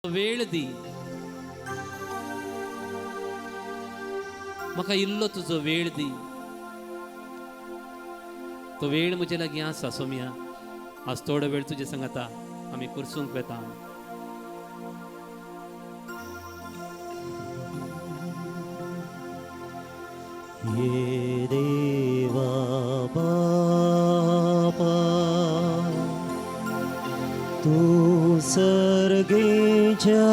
वेळ दी म्हाका इल्लो तुजो वेळ दी. तो वेळ म्हजे लागीं आसा सोम्या. आज थोडो वेळ तुजे सांगता आमी कुर्सूंक वेता. ये देवा बापा तूं सर्गेच्या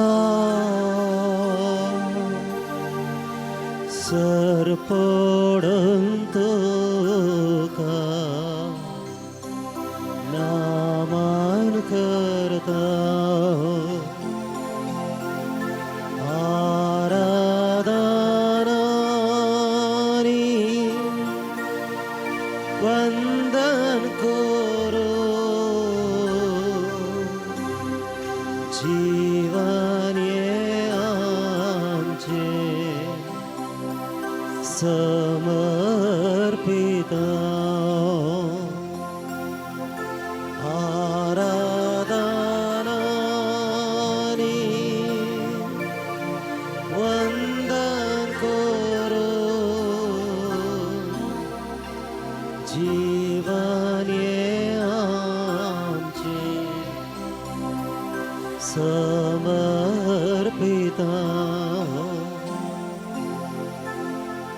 सरपडून तुका नामान करता आराधनानी वंदन करो जीवन ये आमचे समर्पिता आराधनानी वंदन करो जीवन ये आमचे समर्पिता.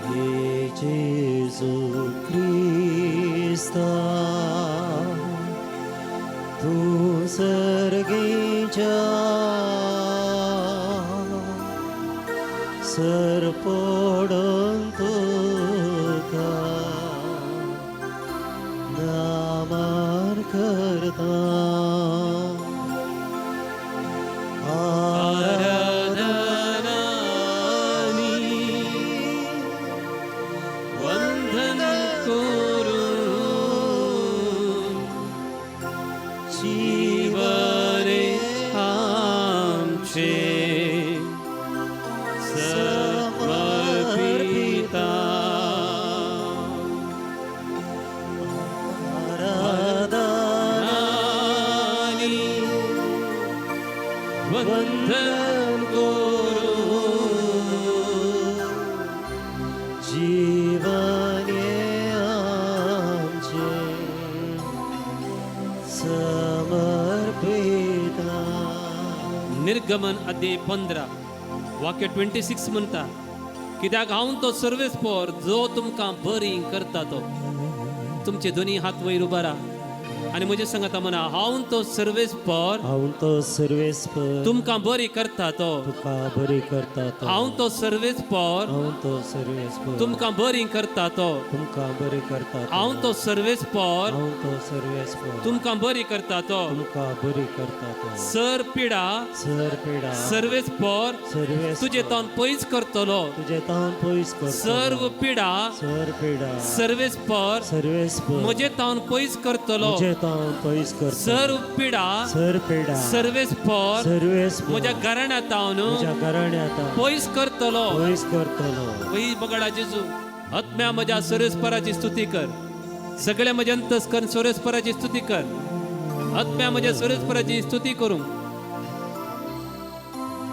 हे जेजू क्रिस्ता तूं सर्गेच्या सरपडून तुका नामान करता आराधनानी वंदन करून जीवने आमचे समर्पिता. आराधनानी वंदन करून जीवन ये आमचे समर्पिता. निर्गमन अध्याय 15 वाक्य 26 म्हणटा, कित्याक हांव तो सर्वेस्पोर जो तुमकां बरी करता तो. तुमचे दोनी हात वयर उबारा आनी म्हजे सांगता म्हणा, हांव तो सर्वेस्पोर हांव तो सर्वेस्पर तुमकां बरी करता तो. तुका बरी करता तो. हांव तो सर्वेस्पोर हांव तो सर्वेस्पर तुमकां बरी करता तो. तुमकां बरी करता तो. हांव तो सर्वेस्पोर हांव तो सर्वेस्पर तुमकां बरी करता तो. तुमकां बरी करता तो. सर पिडा सर पिडा सर्वेस्पोर सर्वेस्पर तुजे तावन पयस करतलो. तुजे तावन पयस करतलो. सर्व पिडा सर पिडा सर्वेस्पोर सर्वेस्पर म्हजे तावन पयस करतलो. म्हजे तावन पयस करतलो. सर्व पिडा सर पिडा सर्वेस्पोर सर्वेस्पर म्हज्या घराण्या तावन म्हज्या घराण्या तावन पयस करतलो. पयस करतलो. वही बगडा जेजू आत्म्या म्हज्या सर्वेस्पराची स्तुती कर. सगळे म्हज्या अंतस्करण सर्वेस्पराची स्तुती कर. आत्म्या म्हज्या सर्वेस्पराची स्तुती करूंक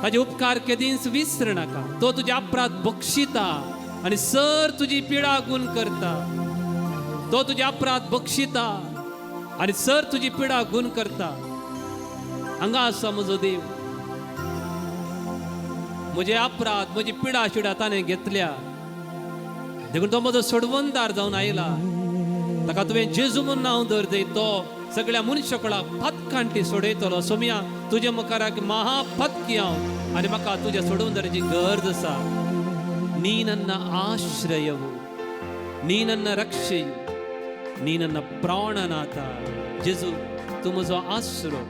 ताजे उपकार केदींच विसर नाका. तो तुजे अपराध बक्षिता आनी सर तुजी पिडा गुण करता. तो तुजे अपराध बक्षिता आनी सर तुजी पिडा गुण करता. हांगा आसा म्हजो देव. म्हजे अपराध म्हजी पिडा शिडा ताणें घेतल्या देखून तो म्हजो सोडवणदार जावन आयला. ताका तुवें जेजू म्हूण नांव दर दे. तो सगळ्या मनशाकळाक पातकांटी सोडयतलो. सोम्या तुजे मुखाराक महापातकी हांव आनी म्हाका तुज्या सोडवणदाराची गरज आसा. నీ ನನ್ನ ಆಶ್ರಯವು, ನೀ ನನ್ನ ರಕ್ಷೆಯು, ನೀ ನನ್ನ ಪ್ರಾಣನಾಥ. जेजू तूं म्हजो आसरो.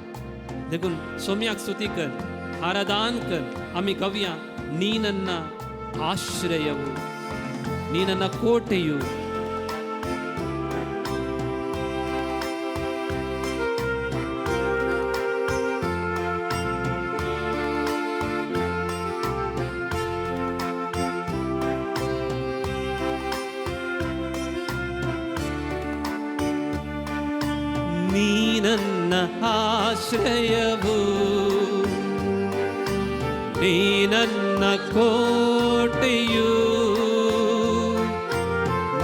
देखून सोम्याक स्तुती कर, आराधन कर. आमी गावया, ನೀ ನನ್ನ ಆಶ್ರಯವು, ನೀ ನನ್ನ ಕೋಟೆಯು. ನೀ ನನ್ನ ಆಶ್ರಯವು, ನೀ ನನ್ನ ಕೋಟೆಯು,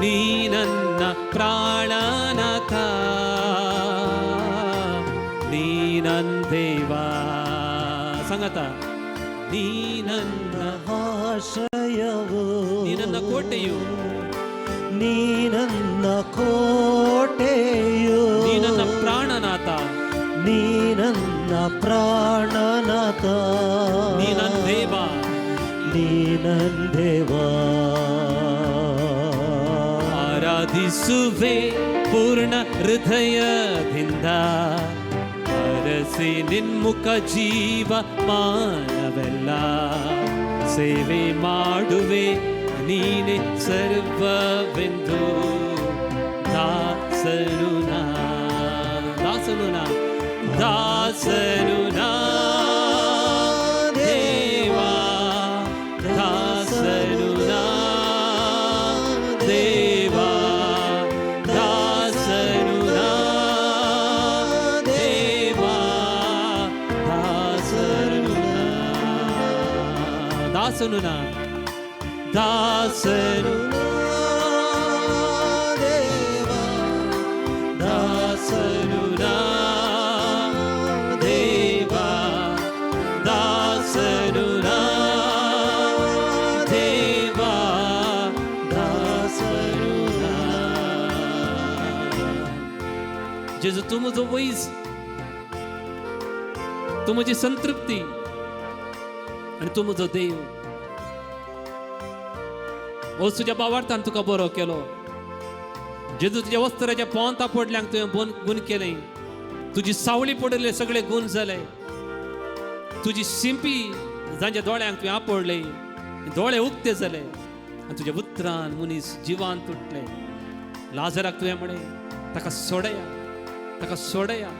ನೀ ನನ್ನ ಪ್ರಾಣನಾಥ, ನೀ ನನ್ನ ದೇವ. ಸಂಗತ ನೀ ನನ್ನ ಆಶ್ರಯವು, ನೀ ನನ್ನ ಕೋಟೆಯು, ನೀ ನನ್ನ ಕೋಟೆಯು, ನೀ ನನ್ನ ಪ್ರಾಣನಾಥ, ನೀ ನನ್ನ ಪ್ರಾಣನಾಥ, ನೀ ನನ್ನ ದೇವ, ನೀ ನನ್ನ ದೇವ. ಆರಾಧಿಸುವೆ ಪೂರ್ಣ ಹೃದಯದಿಂದ, ಅರಸಿ ನಿನ್ಮುಖ ಜೀವ ಮಾನವೆಲ್ಲ, ಸೇವೆ ಮಾಡುವೆ ನೀನೆ ಸರ್ವವೆಂದು. ದಾಸನು ನಾ, ದಾಸನು ನಾ, ದಾಸನು ನಾ ದೇವಾ, ದಾಸನು ನಾ ದೇವಾ, ದಾಸನು ನಾ ದೇವಾ, ದಾಸನು ನಾ, ದಾಸನು ನಾ, ದಾಸನು ದೇವಾ, ದಾಸನು ನಾ ದೇವಾ, ದಾಸನು ನಾ ದೇವಾ, ದಾಸನು ನಾ. जेजू, तूं म्हजो वैज, तूं म्हजी संतृप्ती आनी तूं म्हजो देव. ओ तुज्या बावार्थान तुका बरो केलो. जेजू, तुज्या वस्त्राच्या पोंता पडल्यांक तुवें गुण केलें. तुजी सावळी पडिल्ले सगळे गुण जाले. तुजी शिंपी जांच्या दोळ्यांक तुवें आपडले, दोळे उक्ते जाले आनी तुज्या उतरान मनीस जिवान तुटले. लाजराक तुवें म्हळें, ताका सोडया, ताका सोडया.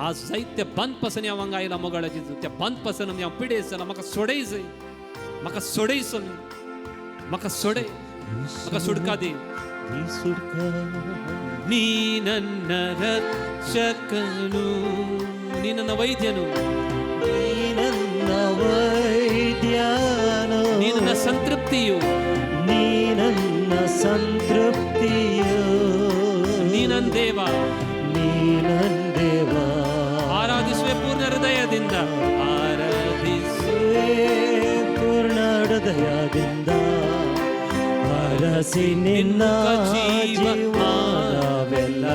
आज जायते बांदपासून हांव हांगा आयला मोगाळाची, त्या बांदपासून हांव पिडेस्त जाला. म्हाका सोडय जाय, म्हाका सोडय स्वामी, म्हाका सोडय, म्हाका सुटका दी. ನೀ ನನ್ನ ರಕ್ಷಕನು, ನೀ ನನ್ನ ವೈದ್ಯನು, ನೀ ನನ್ನ ವೈದ್ಯನು, ನೀ ನನ್ನ ಸಂತೃಪ್ತಿಯು, ನೀ ನನ್ನ ಸಂತೃಪ್ತಿಯು, ನೀ ನನ್ನ ದೇವ, ನೀ ನನ್ನ ದೇವ. ಆರಾಧಿಸುವೆ ಪೂರ್ಣ ಹೃದಯದಿಂದ, ಆರಾಧಿಸುವೆ ಪೂರ್ಣ ಹೃದಯದಿಂದ, ಹರಸಿ ನಿನ್ನ ಜೀವನವೆಲ್ಲ,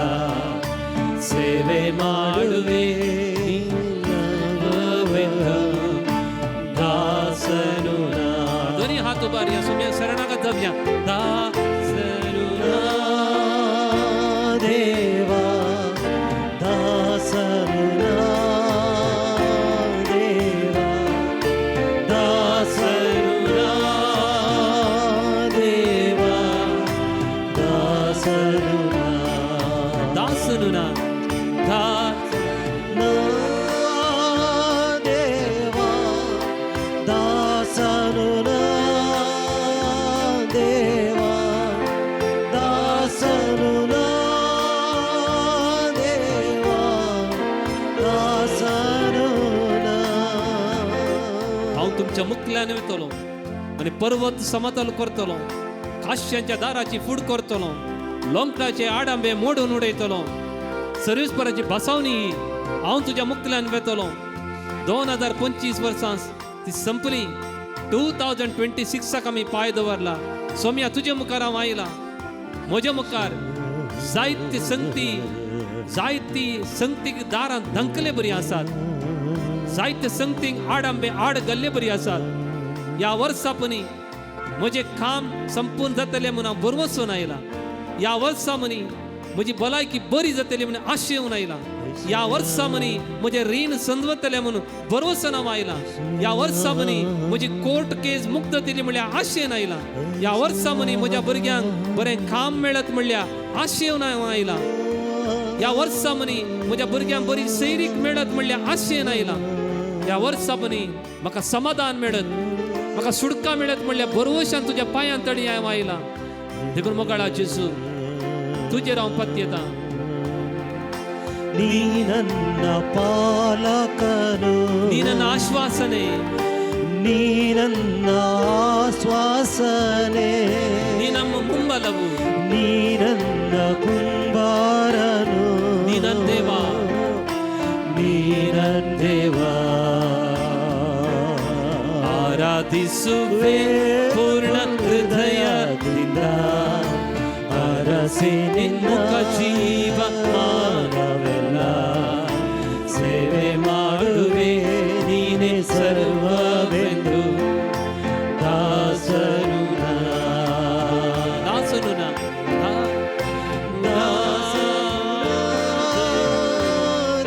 ಸೇವೆ ಮಾಡುವೆ ನೀನವೆಂದು. ದಾಸನು ನಾ. ಧ್ವನಿ ಹಾತು ಬಾರಿಯ ಸುಮ್ಯ ಶರಣಾಗತವ್ಯ. ದಾಸನು ನಾ ದೇವಾ, ದಾಸನು ನಾ ದೇವಾ, ದಾಸನು ನಾ ದೇವಾ, ದಾಸನು ನಾ, ದಾಸನು ನಾ, ದಾ ನಾ ದೇವಾ, ದಾಸನು ನಾ ದೇವಾ, ದಾಸನು ನಾ ದೇವಾ, ದಾಸನು ನಾ. हांव तुमच्या मुखल्यान वयतलो आनी पर्वत समतल करतलो, काश्यांच्या दाराची फूड करतलो, लोंकटाचे आडांबे मोडून उडयतलो, सर्विसपराची बसावणी हांव तुज्या मुखल्यान वेतलो. 2025 वर्सां ती संपली. 2026 आमी पांय दवरला. सोम्या, तुजे मुखार हांव आयला. म्हज्या मुखार जायती संगती, जायती संगतीक दारां धंकले बरी आसात, जायते संगतीक आडांबे आड गल्ले बरी आसात. ह्या वर्सा पनी म्हजें काम संपूर्ण जातलें म्हूण हांव भरवसून आयला. ह्या वर्सा मनी म्हजी भलायकी बरी जातली म्हूण आशेवन आयला. ह्या वर्सा मनी म्हजें रीण संदवतलें म्हणून भरवसान हांव आयला. ह्या वर्सा मनी म्हजी कोर्ट केस मुक्त जातली म्हणल्यार आशेन आयला. ह्या वर्सा मनी म्हज्या भुरग्यांक बरें काम मेळत म्हणल्यार आशेवन हांव आयला. ह्या वर्सा मनी म्हज्या भुरग्यांक बरी सैरीक मेळत म्हणल्यार आशेन आयला. ह्या वर्सा मनी म्हाका समाधान मेळत, म्हाका सुटका मेळत म्हणल्यार भरवशान तुज्या पांयां तडी हांव आयला. देखून मोगाळा जेजू, तुजेर हांव पत्येता. ನೀ ನನ್ನ ಪಾಲಕನು, ನೀ ನನ್ನ ಆಶ್ವಾಸನೆ, ನೀ ನನ್ನ ಆಶ್ವಾಸನೆ, ನೀ ನಮ್ಮ ಮುಂಬಲವು, ನೀ ನನ್ನ ಕುಂಬಾರನು, ನೀ ನನ್ನ ದೇವ, ನೀ ನನ್ನ ದೇವ. ಆರಾಧಿಸುವೆ ಪೂರ್ಣ ಹೃದಯದಿಂದ, ಅರಸೆ ನಿನ್ಮುಖ ಜೀವಮಾನವೆಲ್ಲ ಸೇವೆ ಮಾಡುವೆ, ನೀನೇ ಸರ್ವವೆಂದು ದಾಸನು ನಾ. ದಾಸನು ನಾ.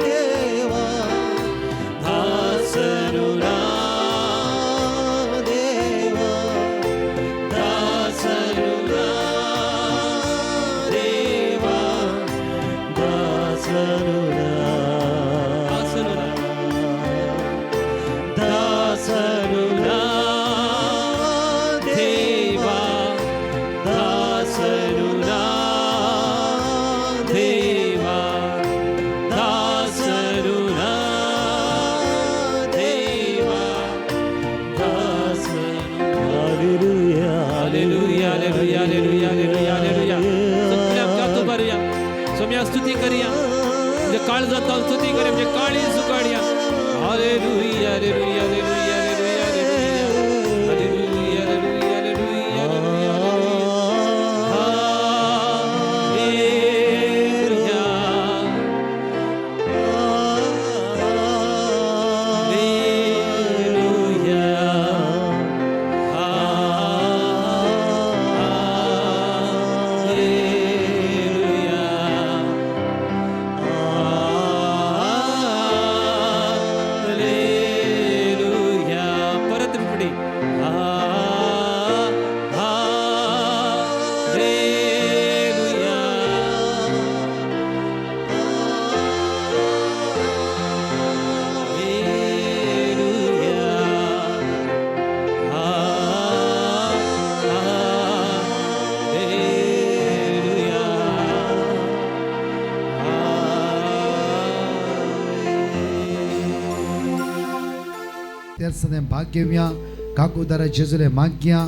ದೇವ, ದಾಸನು ನಾ. ದೇವ, ದಾಸನು ನಾ. ದೇವ, ದಾಸನು ನಾ. ದಾಸನು ನಾ. ದಾಸನು ನಾ. ದೇವ, ದಾಸನು ನಾ. ದೇವ, ದಾಸನು ನಾ. ದೇವ, ದಾಸನು. Hallelujah. Hallelujah, hallelujah, hallelujah, hallelujah, hallelujah. सगळ्या आमच्या उभारुया, सोम्या स्तुती करूया, म्हणजे काळजात स्तुती करूया, म्हणजे काळीज उगाडया. Hallelujah, hallelujah, hallelujah, hallelujah, hallelujah, hallelujah, hallelujah, hallelujah, hallelujah. Hallelujah. Hallelujah. Hallelujah. परत पुढे. Hallelujah. Hallelujah. Hallelujah. तेरसाने भाग घेवया, काकूदारा जेजूले मागया.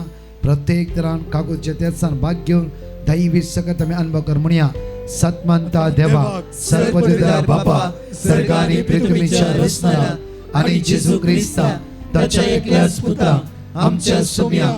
प्रत्येक तरान काकूच्या तेरसान भाग घेवन दैवी सकत आमी अनुभव कर म्हणया. सतमंता देवा, सर्वदिदा बापा, सर्गानी पृथ्वीच्या रचणारा आणि जेजू क्रिस्ता ताच्या एकल्याच पुता आमच्या सोम्या,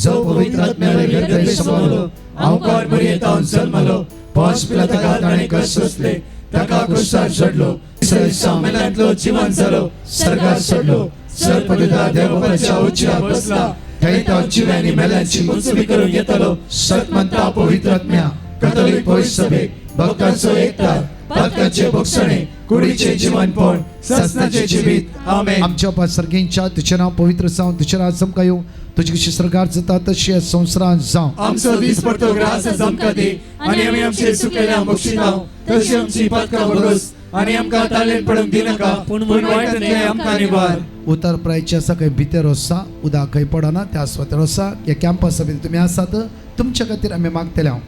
जो पवित्र आत्म्याने गर्भे समवलो, अवकार मरियेतावन जन्मलो, पांच पिला ताका ताणें कश्ट सोंसले, ताका क्रुसार चडलो, तिसऱ्या दिसा मेल्यांतलो जिवन जालो, सर्गार चडलो, सर्वपदिता देवबापाच्या उजव्या बसला, थंय तो जिव्यांनी मेल्यांची मुंचबी करून येतलो. सतमंता पवित्र आत्म्या, कथोलिक पवित्र सभेक, भक्तांचो एकता, पातकांचे भोगसणे, कुडीचे जीवनपण, ससनाचे जिवीत. आमेन. आमच्या बापा सर्गींच्या, तुझें नांव पवित्र जावं, तुझें राज आमकां येवं, तुजी कशी स्वर्गार जाता तशी ह्या संवसारांत जावं. आमचो दीस पडतो ग्रास आमकां दी, आनी आमी आमचे चुकलेल्या बक्षिताव तशी आमची पातकां बरोस, आनी आमकां तालेन पडूंक दिनाका, पूण वायटांतलें आमकां निवार. उतर प्रायचे आसा खंय भितर आसा, उदक खंय पडना त्या सुवातेर आसा. ह्या कॅम्पसा भितर तुमी आसात, तुमच्या खातीर आमी मागतले. हांव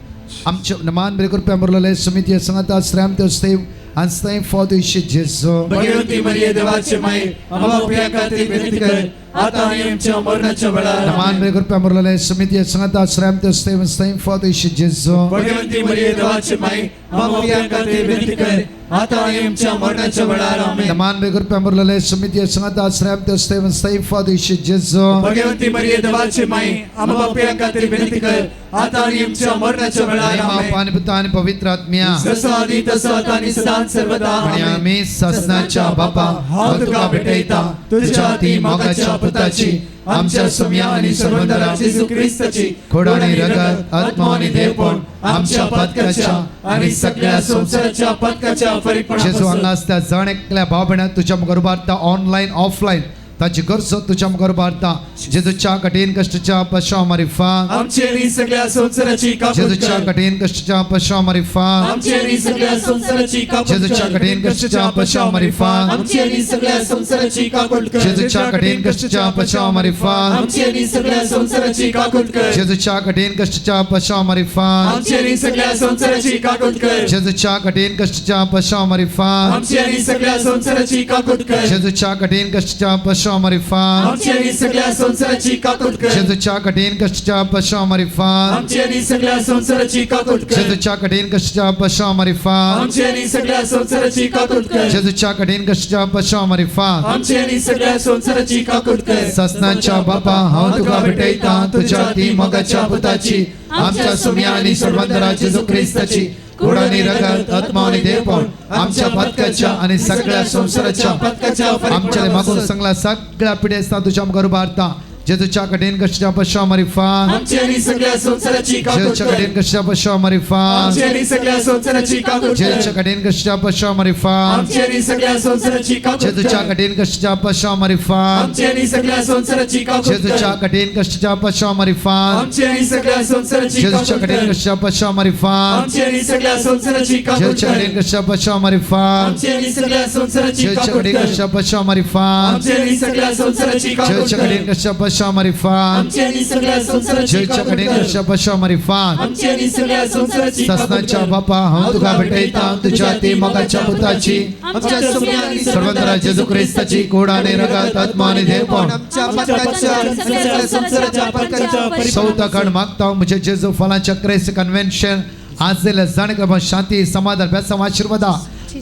आमचे मान बरे कृपया मुरलेले समिती सांगता श्राम सेव आणि फॉर जेजू. भगवती मरिये देवाचे माई, आम्हा पाप्यां खातीर विनंती कर, आता आणि आमच्या मरणाच्या वेळार. मान बरे कृपया मुरलेले समिती सांगता श्राम सेव आणि फॉर जेजू. भगवती मरिये देवाचे माई, आम्हा पाप्यां खातीर विनंती कर, आता आणि आमच्या मरणाच्या वेळार. आमेन. मान बरे कृपया मुरलेले समिती सांगता श्राम सेव आणि फॉर जेजू. भगवती मरिये देवाचे माई, आम्हा पाप्यां खातीर विनंती कर, आता आणि आमच्या मरणाच्या वेळार. आमेन. आणि पिता आणि पवित्र आत्म्या. जसं आधी तसं आता आणि सदा सर्वदा. आणि आमेन. आम्ही ससनाच्या बापा, हांव तुका भेटयता तुझ्या ती मोगाच्या पुताची, आमच्या सोम्या आणि सर्वंदरा जेजू क्रिस्ताची खोड आणि रगत, आत्मा आणि देवपण, आमच्या पातकाच्या आणि सगळ्या संसाराच्या पातकाच्या जेजू फरीकपणापासून हांगा आसता जण एकल्या भाव भयणाक तुझ्या मुखार उबारता, ऑनलायन ऑफलायन ताची गरज तुझ्या मुखार उबारता. जेजूच्या कठीण कश्टाच्या पश्चात मारिफात आमची आणि सगळ्या संसाराची काकूट जेजूच्या कर. कठीण कश्टाच्या पश्चात मारिफात आमची आणि सगळ्या संसाराची काकूट जेजूच्या कर. कठीण कश्टाच्या पश्चात मारिफात आमची आणि सगळ्या संसाराची काकूट कर. जेजूच्या कठीण कश्टाच्या पश्चात मारिफात आमची आणि सगळ्या संसाराची काकूट कर. जेजूच्या कठीण कश्टाच्या पश्चात मारिफात आमची आणि सगळ्या संसाराची काकूट कर. जेजूच्या कठीण कश्टाच्या पश्चात मारिफात आमची आणि सगळ्या संसाराची काकूट कर. जेजूच्या कठीण कश्टाच्या पश्चात पश्चाव मारिफात आमची आनी सगळ्या संवसाराची काकूट कर. जेजूच्या कठीण कष्टाच्या पश्चाव मारिफात आमची आनी सगळ्या संवसाराची काकूट कर. जेजूच्या कठीण कष्टाच्या पश्चाव मारिफात आमची आनी सगळ्या संवसाराची काकूट कर. जेजूच्या कठीण कष्टाच्या पश्चाव मारिफात आमची आनी सगळ्या संवसाराची काकूट कर. ससनाच्या बापा हांव तुका भेटयता तुझ्या ती मोगाच्या पुताची आमच्या सुम्या आणि सर्वांतरा जेजू ख्रिस्ताची कुड आणि रगत आत्मा आणि देवपण आमच्या पातकाच्या आणि सगळ्या संसाराच्या पातकाच्या आमच्या मागून सांगला सगळ्या पिढ्या तुझ्या मुखार उभारता जेजूच्या कठीण कष्टाच्या पश्चाव मारिफात आमची आनी सगळ्या संवसाराची काकूट जेजूच्या कर. कठीण कष्टाच्या पश्चाव मारिफात आमची आनी सगळ्या संवसाराची काकूट कर. जेजूच्या कठीण कष्टाच्या पश्चाव मारिफात आमची आनी सगळ्या संवसाराची काकूट जेजूच्या कर. कठीण कष्टाच्या पश्चाव मारिफात आमची आनी सगळ्या संवसाराची काकूट कर. जेजूच्या कठीण कष्टाच्या पश्चाव मारिफात आमची आनी सगळ्या संवसाराची जेजूच्या काकूट कठीण कर. कष्टाच्या पश्चाव मारिफात आमची आनी सगळ्या संवसाराची काकूट जेजूच्या कर. कठीण कष्टाच्या पश्चाव मारिफात आमची आनी सगळ्या संवसाराची जेजूच्या काकूट कठीण कर. कष्टाच्या पश्चाव मारिफात आमची आनी सगळ्या संवसाराची काकूट जेजूच्या कठीण कर. कष्टाच्या पश्चाव मारिफात आमची आनी सगळ्या संवसाराची जेजूच्या काकूट कठीण कर. कष्टाच्या पश्चाव मारिफात आमची आनी सगळ्या संवसाराची काकूट ससनाच्या कर. बापा हांव तुका भेटयता तुझ्या ती मोगाच्या पुताची आमच्या सुम्या आणि सर्वंतरा जेजू ख्रिस्ताची कोड आणि रगत आत्मा आणि देवपण आमच्या पातकाच्या आणि सगळ्या संवसाराच्या पातकाच्या चौथा मागता म्हणजे जेजू फलांच्या क्रेस कन्व्हेन्शन आज दिल्या जाणेकर शांती समाधान बेसांव आशीर्वादा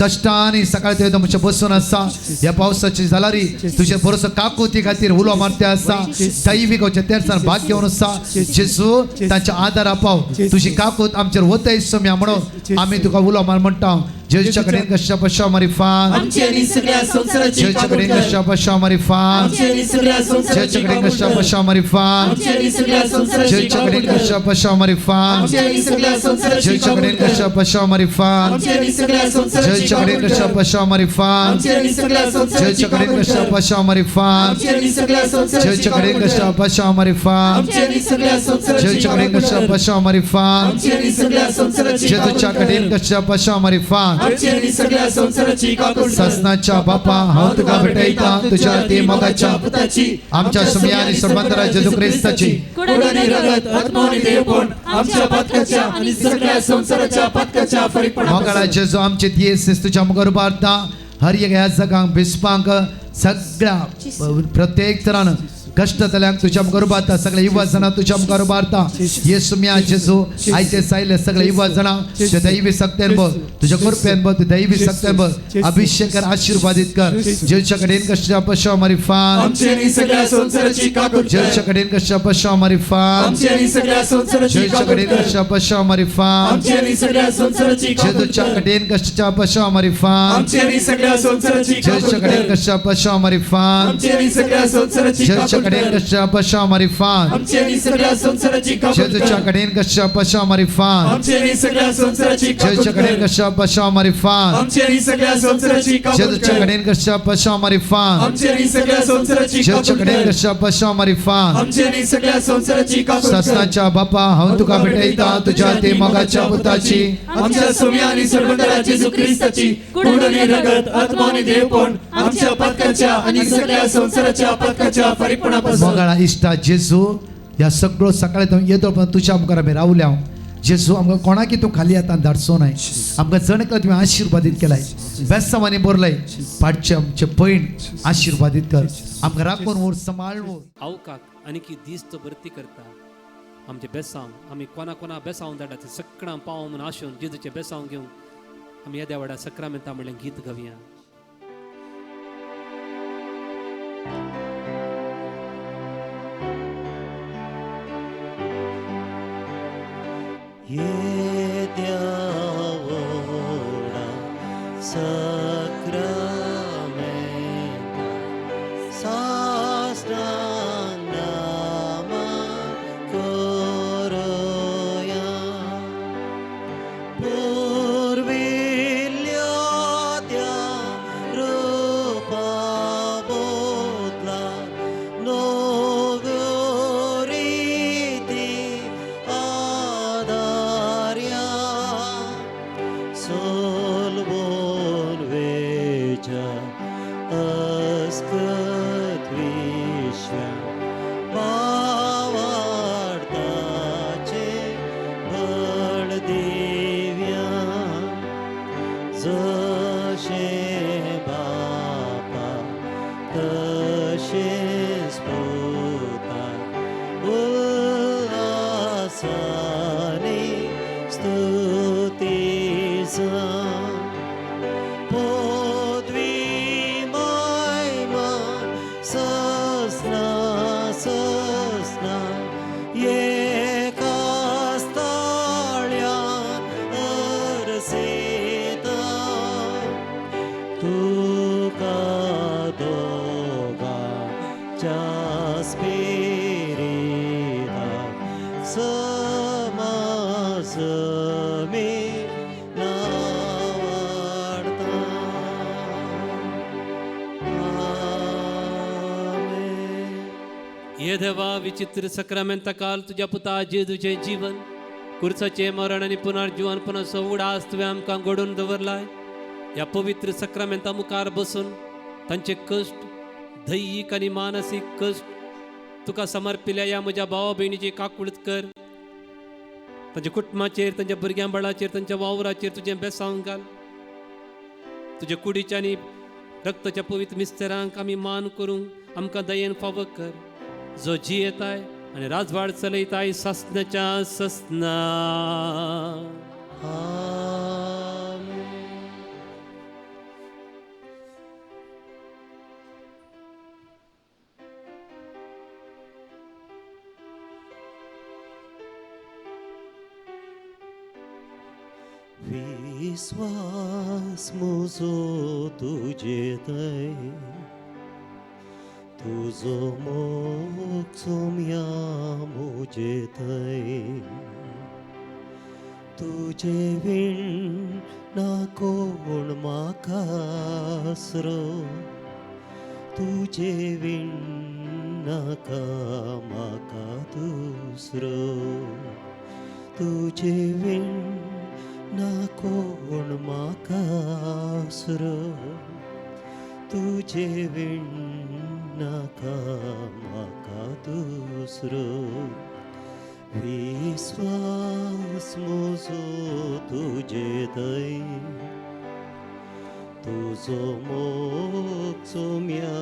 कष्टाने सकाळी ते तुमचे बसून आसा ह्या पावसाची जालारी तुझे भरोसो काकुती खातीर उलो मारते आसा दैवीक तेरसान भाग घेवन आसा जेजू तांच्या आदार आपाव तुझी काकूत आमचेर वतय सम्या म्हणून आमी तुका उलो मार म्हणटा जेजूच्या कडेन कश्या पश्चाव मारिफात आमची आनी सगळ्या संवसाराची जेजूच्या काकूट कडेन कर. कश्या पश्चाव मारिफात आमची आनी सगळ्या संवसाराची जेजूच्या कडेन काकूट कश्या कर. पश्चाव मारिफात आमची आनी सगळ्या संवसाराची जेजूच्या काकूट कडेन कर. कश्या पश्चाव मारिफात आमची आनी सगळ्या संवसाराची जेजूच्या काकूट कडेन कर. कश्या पश्चाव मारिफात आमची आनी सगळ्या संवसाराची जेजूच्या कडेन काकूट कश्या कर. पश्चाव मारिफात आमची आनी सगळ्या संवसाराची जेजूच्या कडेन काकूट कश्या कर. पश्चाव मारिफात आमची आनी सगळ्या संवसाराची जेजूच्या कडेन काकूट कश्या कर. पश्चाव मारिफात आमची आनी सगळ्या संवसाराची जेजूच्या कडेन काकूट कश्या कर. पश्चाव मारिफात आमची आनी सगळ्या संवसाराची जेजूच्या काकूट कडेन कर. कश्या पश्चाव मारिफात आमची आनी सगळ्या संवसाराची काकूट कर. ससनाच्या बापा हांव तुका भेटयता तुझ्या ती मोगाच्या पुताची आमच्या सुम्या आणि सर्वांतरा जेजू ख्रिस्ताची कुड आणि रगत आत्मा आणि देवपण आमच्या पातकाच्या आणि सगळ्या संवसाराच्या पातकाच्या मोगाळा जेजू आमचे दियेस तुझ्या मुखार उबारता हर एक ह्या जगांक बिस्पांक सगळ्या प्रत्येक तरान कष्ट जाल्यांक तुझ्या मुखार उबारता सगळे युवा जाणां तुझ्या मुखार उबारता येसू म्या जेजू आयचे सायले सगळे युवा जाणां तुझ्या दैवी सक्त्यान बघ तुझ्या कृपेन बघ तुझ्या दैवी सक्त्यान बघ अभिषेक कर आशीर्वादित कर जेजूच्या कडेन कश्या पश्चाव मारिफात आमची आनी सगळ्या संवसाराची काकूट कर. जेजूच्या कडेन कश्या पश्चाव मारिफात आमची आनी सगळ्या संवसाराची जेजूच्या काकूट कडेन कर. कश्या पश्चाव मारिफात आमची आनी सगळ्या संवसाराची काकूट जेजूच्या कर. कडेन कश्या पश्चाव मारिफात आमची आनी सगळ्या संवसाराची काकूट जेजूच्या कडेन कर. कश्या पश्चाव मारिफात आमची आनी सगळ्या संवसाराची जेजूच्या काकूट कडेन कर. कश्या पश्चाव मारिफात आमची आनी सगळ्या संवसाराची काकूट जेजूच्या कर. कडेन कश्या पश्चाव मारिफात आमची आनी सगळ्या संवसाराची काकूट जेजूच्या कडेन कर. कश्या पश्चाव मारिफात आमची आनी सगळ्या संवसाराची काकूट जेजूच्या कर. कडेन कश्या पश्चाव मारिफात आमची आनी सगळ्या संवसाराची जेजूच्या काकूट कडेन कर. कश्या पश्चाव मारिफात आमची आनी सगळ्या संवसाराची काकूट कर. ससनाच्या बापा हांव तुका भेटयता तुझ्या ते मोगाच्या पुताची आमच्या सुम्या आणि सर्वंतरा जेजू ख्रिस्ताची कुड आणि रगत आत्मा आणि देवपण आमच्या पातकाच्या आणि सगळ्या संवसाराच्या पातकाच्या फरीकपणापासून मोगाळा इश्टा जेजू ह्या सगळो सकाळी तूं येतो पण तुझ्या मुखार आमी रावल्या जेजू आमकां कोणाकी तूं खाली आतां धाडचो नाय आमकां जण एकलो तुवें आशिर्वादीत केलाय बेसांवांनी भरलय पाडचे आमचे पयण आशिर्वादीत कर आमकां राखून व्हर सांबाळ व्हर. आवकाक आनी की दीस तो भरती करता आमचे बेसांव आमी कोणा कोणा बेसांव धाडटा ते सगळ्यां पाव म्हणून आशून जेजूचे बेसांव घेवन आमी येद्या व्हडा सक्रामेंता म्हणलें गीत गावया. येद्या व्हडा सक्रामेंता साष्टांग नमन करुया पुर्विल्ल्या त्या रुपा बदला नव्यो रिती आदार्या सोलवून वेच्या अस्कत विश्वा भावार्थाचे बळ दिव्या जशे बापा तशे तशेंच पुता उल्हासानी स्तुती जावं पदवी महिमा ससना ससना एकाच ताळ्यान अरसेता तुका दोगांच्या स्पिरिता समासमी नावाडता. आमेन. ये देवा विचित्र सक्रामेंता काल तुज्या पुता जेजूचें जीवन कुर्साचें मरण आनी पुनर्जीवनपणाचो उडास तुवें आमकां घडोवन दवरलाय. ह्या पवित्र सक्रामेंता मुखार बसून तांचे कश्ट दैहीक आनी मानसीक कश्ट तुका समर्पिल्या ह्या म्हज्या भावा भयणीची काकूळत कर. तांच्या कुटुंबाचेर तांच्या भुरग्यां बाळाचेर तांच्या वावराचेर तुजें बेसांव घाल. तुज्या कुडीच्या आनी रक्ताच्या पवित्र मिस्तरांक आमी मान करूंक आमकां दयेन फावो कर. जो जियेताय आनी राजवाड चलयताय ससनाच्या ससना. आमेन. विश्वास म्हजो तुजे थंय तुजो मोग सोम्या म्हजे थंय तुजे वीण ना कोण म्हाका आसरो तुजे वीण नाका म्हाका दुसरो तुजे वीण ना कोण म्हाका आसरो तुजे वीण नाका म्हाका दुसरो विश्वास म्हजो तुजे थंय तुजो मोग सोम्या